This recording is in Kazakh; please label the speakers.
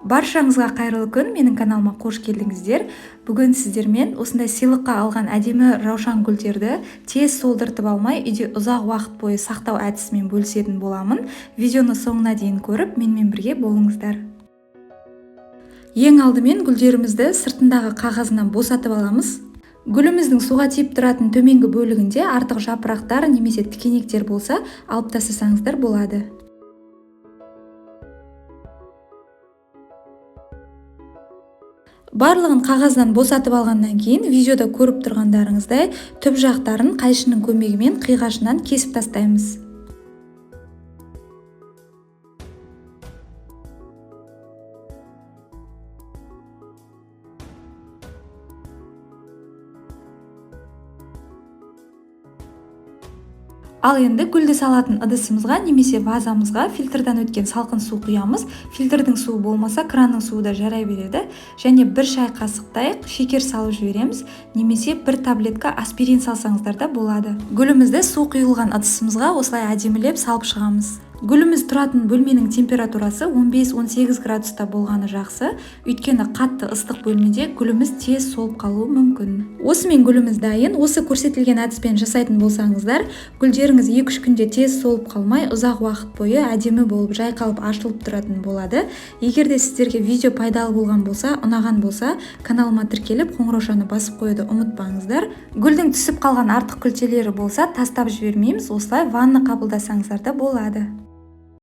Speaker 1: Баршаңызға қайырлы күн, менің каналыма қош келдіңіздер. Бүгін сіздермен осындай сыйлыққа алған әдемі раушан гүлдерді тез солдыртып алмай, үйде ұзақ уақыт бойы сақтау әдісімен бөлісетін боламын. Видеоны соңына дейін көріп, менімен бірге болыңыздар. Ең алдымен гүлдерімізді сыртындағы қағазынан босатып аламыз. Гүліміздің суға тиіп тұратын төменгі бөлігінде артық жапырақтар немесе тікенектер болса, алып тастасаңыздар болады. Барлығын қағаздан босатып алғаннан кейін видеода көріп тұрғандарыңыздай түп жақтарын қайшының көмегімен қиғашынан кесіп тастаймыз. Ал енді гүлді салатын ыдысымызға немесе вазамызға фильтрдан өткен салқын су құямыз. Фильтрдің суы болмаса, кранның суы да жарай береді. Және бір шай қасықтай шекер салып жібереміз, немесе бір таблетка аспирин салсаңыздар да болады. Гүлімізді су құйылған ыдысымызға осылай әдемілеп салып шығамыз. Гүліміз тұратын бөлменің температурасы 15-18 градуста болғаны жақсы, өйткені қатты ыстық бөлмеде гүліміз тез солып қалуы мүмкін. Осымен гүліміз дайын. Осы көрсетілген әдіспен жасайтын болсаңыздар, гүлдеріңіз 2-3 күнде тез солып қалмай, ұзақ уақыт бойы әдемі болып жайқалып ашылып тұратын болады. Егер де сіздерге видео пайдалы болған болса, ұнаған болса, каналыма тіркеліп, қоңыраушаны басып қоюды ұмытпаңыздар. Гүлдің түсіп қалған артық күлтелері болса, тастап жібермейміз, осылай ванна қабылдасаңыздар да болады.